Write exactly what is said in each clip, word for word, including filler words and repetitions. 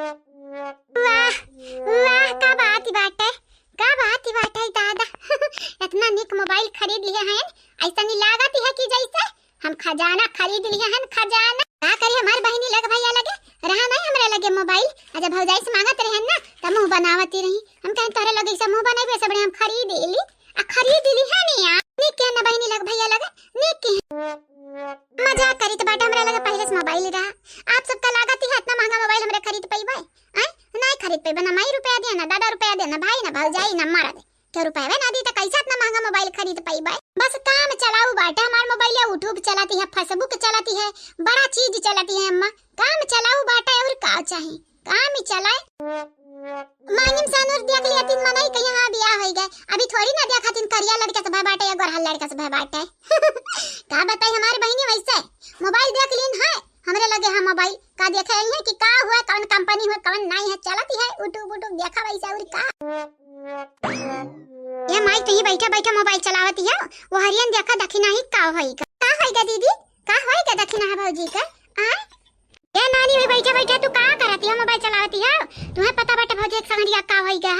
वाह, वाह, का बात ही बाटे, का बात ही बाटे दादा। इतना निक मोबाइल खरीद लिए हैं, ऐसा नहीं लागत है कि जैसे हम खजाना खरीद लिए हैं, खजाना। का करी हमार बहिनी लग भैया लगे, रहा नहीं हमरे लगे मोबाइल। अच्छा भौजाई से मांगत रहे ना, त मुंह बनावती रही। हम कहें तोहरे लगे ऐसा मुंह बनाई, वैसे बड़े हम खरीद ली, आ खरीद ली है नहीं यार। निक के ना बहिनी लग भैया लगे, निक के। मजाक करी त बाटे, हमरा लगे पहले से मोबाइल रहा। आप सबका लागत ही है इतना महंगा मोबाइल हमरे खरीद पइबे? आय, नहीं खरीद पइबे, ना माई रुपया दे, ना दादा रुपया दे, ना भाई, ना भौजाई, ना मरद। के रुपया ना दी त कैसे इतना महंगा मोबाइल खरीद पइबे? बस काम चलाऊ बाटे हमार मोबाइल, YouTube चलाती है, Facebook चलाती है, बड़ा चीज चलाती है अम्मा। काम चलाऊ बाटे और का चाही? काम ही चलाए। मांगिम सानुर देख लिया तीन मनई कहीं हाँ बियाह होई गए। अभी थोड़ी ना देखा तीन करिया लड़का से भय बाटे या गोरहल लड़का से भय बाटे। का बताई हमार बहिनी वैसे मोबाइल देख लीन है, हमरे लगे है मोबाइल। का देखे आई है कि का हुआ, कौन कंपनी हुआ, कौन नहीं है, चलती है YouTube, YouTube देखा वैसे और का। ये माई तो ही बैठा बैठा मोबाइल चलावती है, वो हरियन देखा दखिना ही का होई का। का होई गा दीदी, का होई गा दखिना है भौजी का? आ? ए नानी, वही बैठा बैठा तू का करती हो, मोबाइल चलावती हो? तुम्हें पता बाटे भौजी एक संगरिया का होई गा?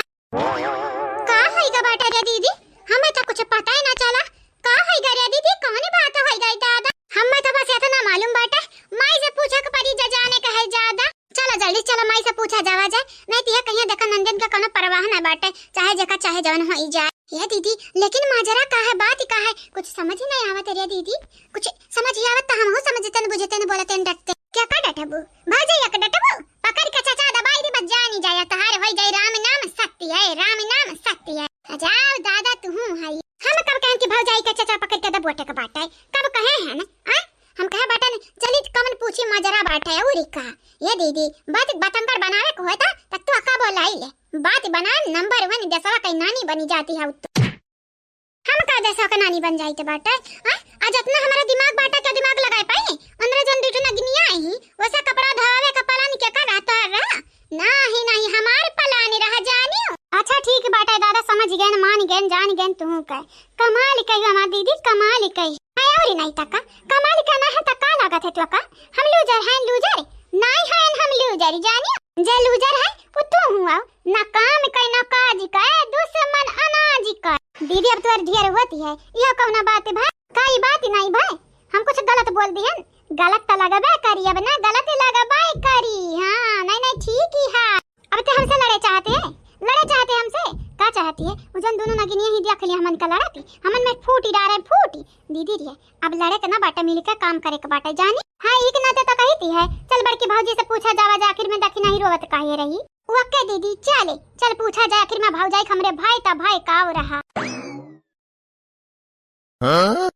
का होई गा बाटे रे दीदी? हमें तो कुछ पता ही ना चला। का होई गा रे दीदी, कौन बात होई गई दादा? हमें तो बस इतना मालूम बाटे, माई से पूछे के पड़ी जा जाने का है ज्यादा। चला जल्दी चला माई से पूछा जावा जाए, नहीं तो ये कहिया देखा नंदन का कोनो परवाह ना बाटे, चाहे जेका चाहे जौन होई जाए। ए दीदी, लेकिन माजरा का है, बात का है, कुछ समझ ही नहीं आवत रे दीदी। कुछ समझ ही आवत त हमहू समझतन बुझतन बोलतन डटते। क्या का डटबू? भौजैया के डटबू? पकड़ के चचा दबाई दी, बस जानी जाया तहार होई जाई राम नाम सत्य है, राम नाम सत्य है। जाओ दादा तुहू हई। हम कब कहन कि भौजाई के चचा पकड़ के दबोटे के बाटे? कब कहे हैं न? आ? हम कहे बाटन चली त कमन पूछी माजरा बाटे औरी का? ए दीदी, बात बतंगर बनावे को होता त तू का बोलाई ले। बात बना नंबर वन देशवा के नानी बनी जाती है उत्तम। हम का देशवा के नानी बन जाइत बाटे? हाँ? आज इतना हमारा दिमाग बाटे, क्या दिमाग लगाए पाई? अंदर जन दू ठो नगिनिया आई, वैसे कपड़ा धोवे का पलानी के का रहता रहा? नाही, नाही, हमार पलानी रहा जानियो। अच्छा ठीक बाटे दादा, समझ गए, मान गए, जान गए, तू कह। कमाल कही हमार दीदी, कमाल कही। है और नहीं तका, कमाल का ना है तका लागत है तो का? हम लूजर हैं, लूजर? नाही हैं हम लूजर, जानियो। जे लूजर है, वो तू हुआ। ना काम के, ना काज के, दुश्मन अनाज के। दीदी, अब तोर ढेर होती है, यह कौना बात भाई? काई बात नहीं भाई, हम कुछ गलत बोल दिहन? गलत तो लगबे करी, अब ना गलत लगबे करी। हाँ, नहीं, नहीं, ठीक ही है। अब ते हमसे लड़े चाहते हैं, लड़े चाहते हैं हमसे? का चाहती है? वो जन दोनों नगिनिया ही देख लिया हमन का लड़ाती, हमन में फूटी डारे, फूटी। दीदी रे, अब लड़े के ना बाटे, मिल के काम करे के बाटे, जानी? हाँ, एक नाते तो कही थी है, चल बड़की भौजी से पूछा जावा जा, आखिर में दखिना ही रोवत काहे रही। ओके दीदी, चले, चल पूछा जाए, आखिर में भौजाई हमरे भाई ता भाई का हो रहा। हाँ?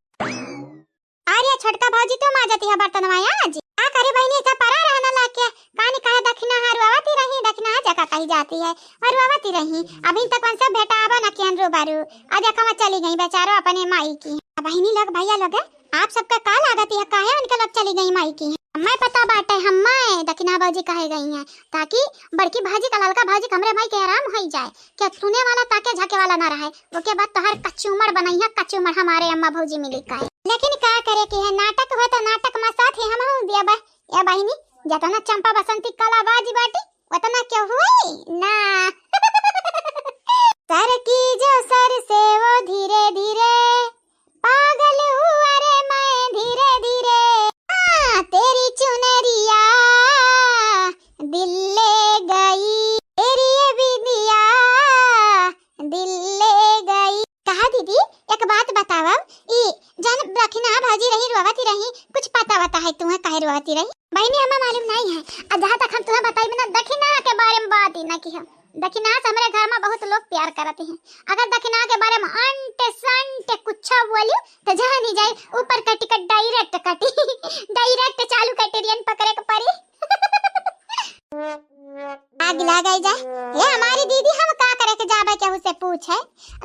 अरे छोटका भौजी, तुम आ जाती है बर्तनवा आज? का करे बहिनी, इतना परा रहना लाग के, कानी कहे दखिना है रोवती रही, दखिना है जका कही जाती है, और रोवती रही, अभी तक उनसे भेंटावा न कियन रूबरू, और देखा चली गई बेचारो अपने माई की। बहिनी लोग, भैया लोग, आप सबका का लागत है, काहे उनके लोग चली गई माई की? हमें पता बाटे, हमें दखिना भौजी कहे गई हैं, ताकि बड़की भौजी का ललका भौजी के हमरे माई के आराम होई जाए, क्या सुने वाला ताके झाके वाला ना रहे। ओके बाद तोहर कचूमर बनई है, कचूमर हमारे अम्मा भौजी मिली का है। लेकिन का करे के है, नाटक हो तो नाटक में साथ ही हम हूँ दिया बा। या बहिनी, जतना चंपा बसंती कलाबाज बाटी, उतना क्यों हुई ना। सर की जो सर से वो धीरे धीरे पागल हुआ रे मैं धीरे धीरे। हाँ, तेरी चुनरिया दिल ले गई, तेरी ये बिंदिया दिल ले गई। कहा दीदी, एक बात बतावा, ई जन दखिना भौजी रही, रोवती रही, कुछ पता वता है तुम्हें काहे रोवती रही? बहिनी, हमें मालूम नहीं है। आ जहाँ तक हम तुम्हें बताई ना, दखिना के बारे में बात ही ना की हम। दखिना से हमरे घर में बहुत लोग प्यार करते हैं। अगर दखिना के बारे में अंट संट कुछ बोली तो जानी जाए, ऊपर का टिकट direct कटी। Direct चालू का ट्रेन पकड़े के पड़ी। आग लग गई जा। ये हमारी दीदी, हम का करे के जाबे केहू से पूछे?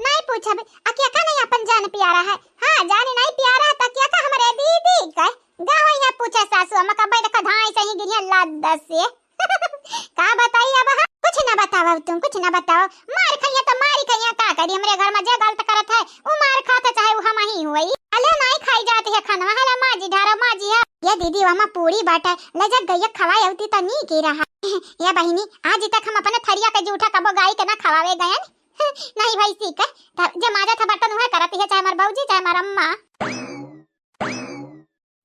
नहीं पूछब। आ क्या का नहीं अपन जान प्यारा है? हाँ, जान नहीं प्यारा है तो क्या का हमरे दीदी का? गा होई है पूछे सासू, हम कब्बे देखा धाई से ही गिरिया लाद दस से। का बताई अब हम? कुछ ना बताओ तुम, कुछ ना बताओ। मार खइया तो मारी खइया, का करी? हमरे घर में जे गलत करत है, वो मार खात चाहे वो हम ही हुई। अले नहीं खाई जाती है खानवा, हला माजी ढारो माजी है। ये दीदी, वहाँ पूरी बाटे, ले जा गइया खवाए अउती त नीक ही रहा। ये बहिनी, आज तक हम अपने थरिया के जूठा कबो गाई के ना खवावे गयन, नहीं भैंसी के। त जे माजत है बर्तन उहे करत है, चाहे हमार भौजी, चाहे हमार अम्मा।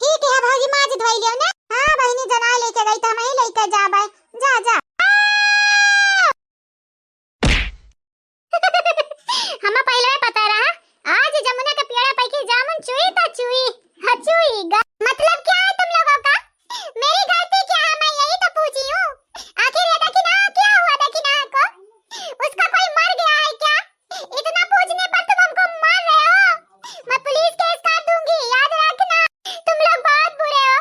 ठीक है भौजी, माज धोई लियो ना। हाँ बहिनी, जनाए लेके गई त हम ही लेके जाबे। जा, जा। हमें पहले पता रहा, आज जमुना के पेड़ा पैकी जामुन चुई त चुई, हाँ चुई गा। मतलब क्या है तुम लोगों का? मेरी गलती क्या है, मैं यही तो पूछी हूँ। आखिर ये दखिना क्या हुआ, दखिना को? उसका कोई मर गया है क्या? इतना पूछने पर तुम हमको मार रहे हो। मैं पुलिस केस कर दूंगी, याद रखना। तुम लोग बहुत बुरे हो,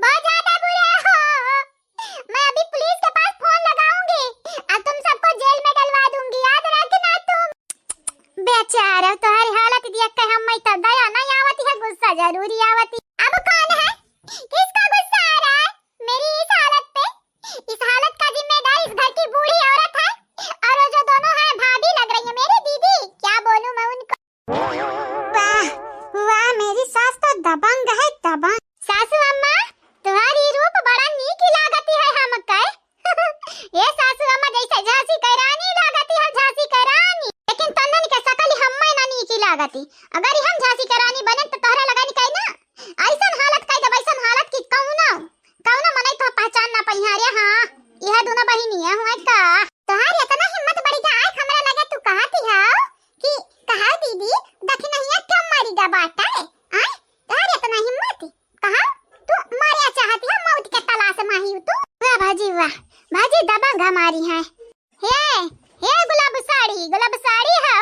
बहुत ज्यादा बुरे हो। मैं अभी पुलिस के पास फोन लगाऊंगी और तुम सबको जेल में डलवा दूंगी, याद रखना तुम। बेचारा, तुम्हारी हालत देख के हम तो दया नहीं आवती है, गुस्सा जरूरी आवती। अब कौन है, किसका गुस्सा आ रहा है मेरी इस हालत पे? इस हालत का जिम्मेदार इस घर की बूढ़ी औरत है, और वो जो दोनों हैं भाभी लग रही है, मेरी दीदी, क्या बोलूं मैं उनको। वाह, वाह, मेरी सास तो दबंग है, दबंग। सासू अम्मा, तुम्हारी रूप बड़ा नीक लागती है हमके। ये सासू अम्मा जैसे झांसी के रानी लागती है, झांसी के रानी। लेकिन तन्नन के सकल हम्मे ना नीक लागती। अगर हम झांसी के रानी बने तो तोहरा लगन के ना ऐसन हालत कई देब, ऐसन हालत की कौनो, कौनो मनई तो पहचान ना पइहा रे। हाँ, यह दोनों बहिनी है हुआ का। तोहार इतना हिम्मत बढ़ गया, आँख हमरा लगे तू कहती है कि कहा दीदी, दखिनहिया क्यों मरी गा बाटा रे? आय, तोहार इतना हिम्मत? कहा तू मरे चाहती है मौत के तलाश में ही तू? वाह भाजी वाह, भाजी दबंग हमारी है। हे, हे गुलाब साड़ी, गुलाब साड़ी हो,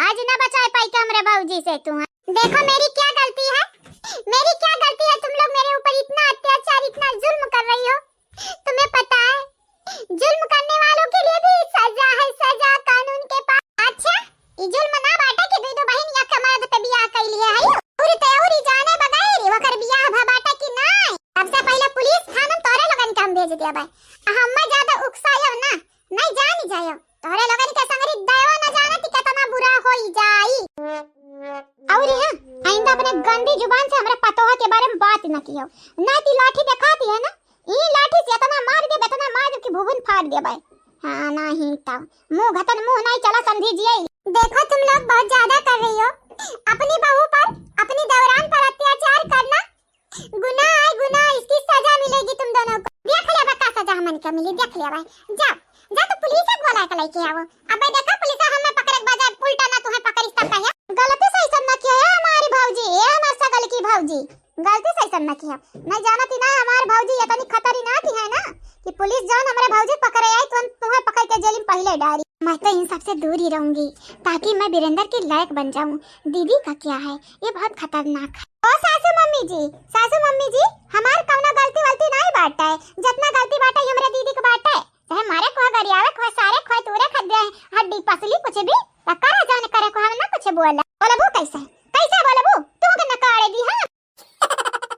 आज ना बचाए पाई के हमरे भौजी से तू। देखो मेरी क्या गलती है, मेरी क्या गलती है, तुम लोग मेरे ऊपर इतना अत्याचार, इतना जुल्म कर रही हो। तुम्हें पता है, जुल्म करने वालों के लिए भी सजा है, सजा कानून के पास। अच्छा, ये जुल्म ना बाटे कि दू दो बहिन या के मर्द पे बियाह कर लिए है। पूरी तैयारी जाने बगैर ही वकर बियाह भा बाटे कि नहीं। सबसे पहले पुलिस थाना तोरे लोगन के हम भेज दिया भाई। हम ज्यादा उकसायो ना, नहीं जानी जायो। तोहरे लोगन के संगरी दयो न जानत केतना बुरा होई जाई। और हाँ, आइंदा अपने गंदी जुबान से हमरा पतोह के बारे में बात न कियो। ना ती लाठी दिखाती है ना, ई लाठी से इतना मार देब, इतना मार देब कि भुवन फाड़ देब। हाँ, नहीं तो मुंह घतन मुंह नहीं चला समझी जिए। देखो तुम लोग बहुत ज्यादा कर रही हो, अपनी बहू पर, अपनी देवरान पर अत्याचार करना गुनाह है, गुनाह, इसकी सजा मिलेगी तुम दोनों को। देख लिया बा का सजा हमन के मिली, देख लिया बा। जा, जा तो पुलिस को बुला के लेके आओ। अबे देखा पुलिस हमें पकड़े के बजाय उल्टा ना तुम्हें पकड़ी तब कहिया। गलती से ऐसा ना किया है हमारी भौजी, ये हमारे सगल की भौजी। गलती से ऐसा ना किया। नहीं जानती ना हमारी भौजी इतनी खतरनाक ही है ना कि पुलिस जान हमारे भौजी पकड़े आई तो तुम्हें पकड़ के जेल में पहले डाली। मैं तो इन सबसे दूर ही रहूंगी ताकि मैं वीरेंद्र के लायक बन जाऊं। दीदी का क्या है, ये बहुत खतरनाक है। ओ सासू मम्मी जी, सासू मम्मी जी, हमार कौनो गलती वलती नहीं बाटे, जितना गलती बाटे ये हमरे दीदी के बाटे। चाहे मारे को, गरियावे को, सारे को, तूरे खा दे, हड्डी पसली कुछ भी, तो करा जाने करे को हम ना कुछ बोला। बोलबू कैसे, कैसे बोलबू? तू के नकारे दी, हाँ?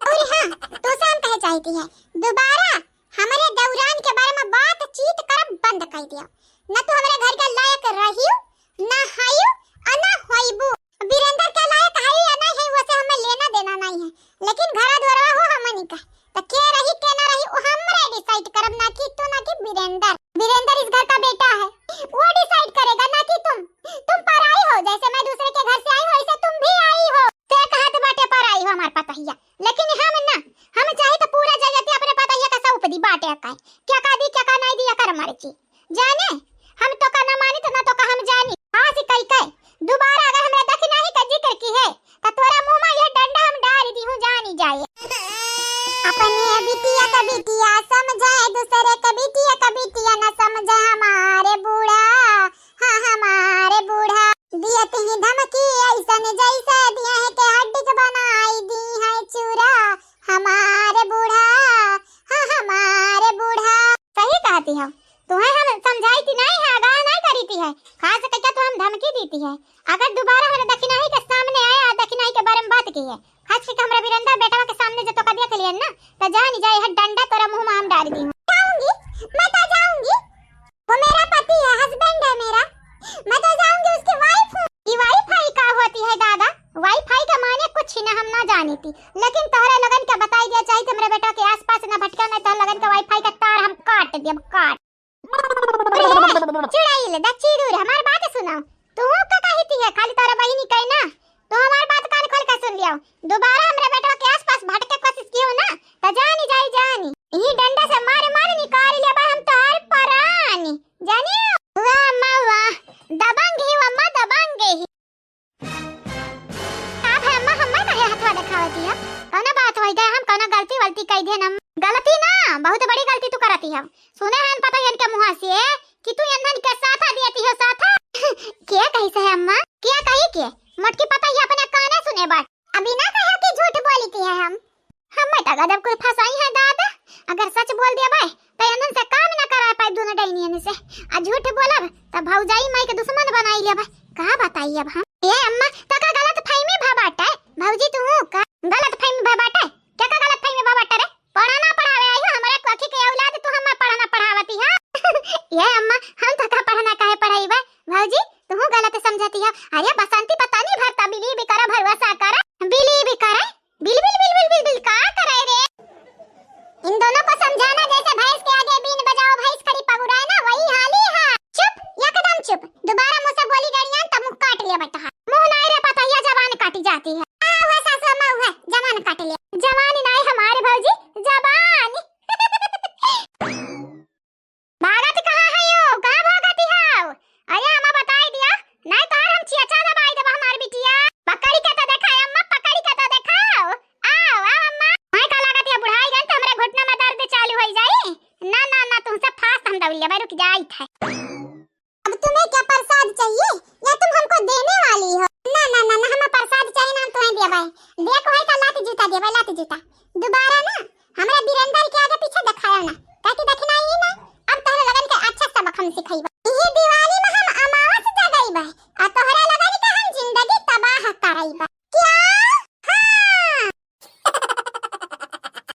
और हाँ, तो साम कहे चाहती है, दोबारा हमरे दौरान के बारे में बातचीत करब बंद कर दियो, न तो हमरे घर के लायक रहियो, न हइयो, और न होइबू। वीरेंद्र के लायक है या नहीं है, वो से हमें लेना देना नहीं है, लेकिन घरा द्वारा हो हमनी का, तो के रही के ना रही, वो हमरे डिसाइड करब, ना कि तू ना कि वीरेंद्र। वीरेंद्र इस घर का बेटा है, वो डिसाइड करेगा, ना कि तुम। तुम पराई हो, जैसे मैं दूसरे के घर से आई हूँ, वैसे तुम भी आई हो। ते कहत बाटे पराई हो हमार पतहिया, लेकिन हम ना, हम चाहे तो पूरा जगह अपने पतहिया का सौंप दी बाटे का, क्या का दी, क्या का नहीं दी, कर मर्जी जाने। हम तो का ना मानी तो ना तो का हम जानी। आज कई के दोबारा अगर हमरा दखिनाही का जिक्र की है, तो तोरा मुंह में यह डंडा हम डाल दी हूँ, जानी जाए। अपने बिटिया का बिटिया समझे, दूसरे का बिटिया का बिटिया न समझे हमारे बूढ़ा। हाँ, हमारे बूढ़ा दियत ही धमकी ऐसन, जैसे दिए हैं के हड्डी के बनाई दी है चूरा। हमारे बूढ़ा, हाँ, हमारे बूढ़ा। सही कहती हो, तुम्हें हम समझाई थी नहीं है, आगाह नहीं करी थी है, खास करके तो हम धमकी दी थी है। अगर दोबारा हमारे दखिनाही के सामने आया, दखिनाही के बारे में बात की है, खास करके हमरा वीरेंद्र बेटवा के सामने जो तो कदिया के लिए ना, तो जानी जाए है डंडा तोरा मुंह में हम डाल दी हूँ। जाऊंगी, मैं तो जाऊंगी। वो मेरा पति है, हस्बैंड है मेरा, मैं तो जाऊंगी, उसकी वाइफ हूँ। ये वाईफाई का होती है दादा? वाईफाई का माने कुछ ही ना, हम ना जानी थी, लेकिन तोहरे लोगन के बताई दिया चाहिए, हमरे देब काट। अरे, चुड़ैल, दच्ची दूर, हमार बात सुनाओ। तू का कही थी है, खाली तोरा बहिनी कहे ना, तू हमार बात कान खोल के सुन लियो। दोबारा हमरे बेटवा के आसपास भटके कोशिश कियो ना, तो जानी जाई जानी। यही डंडा से मारे मारे निकाल लेबा हम तोहार परानी। जानियो? वाह अम्मा वाह, दबंग ही अम्मा, दबंग ही। आप है अम्मा, हम्मा काहे हथवा देखावती है? कौनो बात होई गए, हम कौनो गलती वलती कही दे हम। गलती ना, बहुत बड़ी गलती तू करती है। सुने हैं पता इनके मुँह से कि तू इन्हन के साथ दियती हो साथ। के कही से है अम्मा? के कही के? मोटकी पता ही अपने काने सुने बात। अभी ना कहा कि झूठ बोली थी है हम। हम बेटा गजब कोई फंसाई है दादा, अगर सच बोल देबे तो इन्हन से काम ना करा पाए दोनों डैनियन से। आ झूठ बोलब तो भौजाई माई के दुश्मन बनाई लेबे। का बताई अब हम? ए अम्मा, तो का गलत फहमी भा बाटे? भौजी तू का गलत फहमी भा बाटे? क्या का गलत फहमी भा बाटे रे? पढ़ाना पढ़ावे आई हो हमारे अखी के औलाद, तू हमार पढ़ाना पढ़ावती है? ये अम्मा, हम तो का पढ़ाना काहे पढ़ाई बे? भौजी, तू गलत समझती है। अरे बसंती पता नहीं भरता बिली भी करा, भरवा सा करा, बिली भी करे। बिल, बिल, बिल, बिल, बिल, बिल, का करे रे? इन दोनों को समझाना जैसे भैंस के आगे बीन बजाओ, भैंस खड़ी पगुराए ना, वही हाल ही है। चुप, एकदम चुप। दोबारा मुँह से बोली डरियन तो मुँह काट लिया बेटा। मुँह नाई रे पतैया, जबान काटी जाती है। आ, हुआ सासू अम्मा, हुआ, जबान काट लिया। जबान नाई हमारे भौजी, जबान। भागत कहाँ है यो? कहाँ भागत हो? अरे अम्मा बताई दिया, नहीं तो हम छिया दबाई देबा हमार बिटिया। पकड़ी के तो देखा अम्मा, पकड़ी के तो देखाओ। आओ, आओ अम्मा। मैं का लागत या बुढ़ाई गन तो हमरे घुटना में दर्द चालू हो जाई। ना, ना, ना, तुमसे फास्ट हम दौड़ लेबे, रुक जाई थे। अब तुम्हें क्या प्रसाद चाहिए या तुम हमको देने वाली हो? ना, ना, ना, ना, हमें प्रसाद चाहिए ना, हम तुम्हें देबे। देखो है का लात जूता देबे, लात जूता। दोबारा ना हमरा वीरेंद्र के आगे पीछे देखाया ना, ताकि देखना ही ना। अब तोहरे लगन के अच्छा सबक हम सिखाइबा। ये दिवाली में हम अमावस जगइबा, आ तोहरे लगन के हम जिंदगी तबाह करइबा।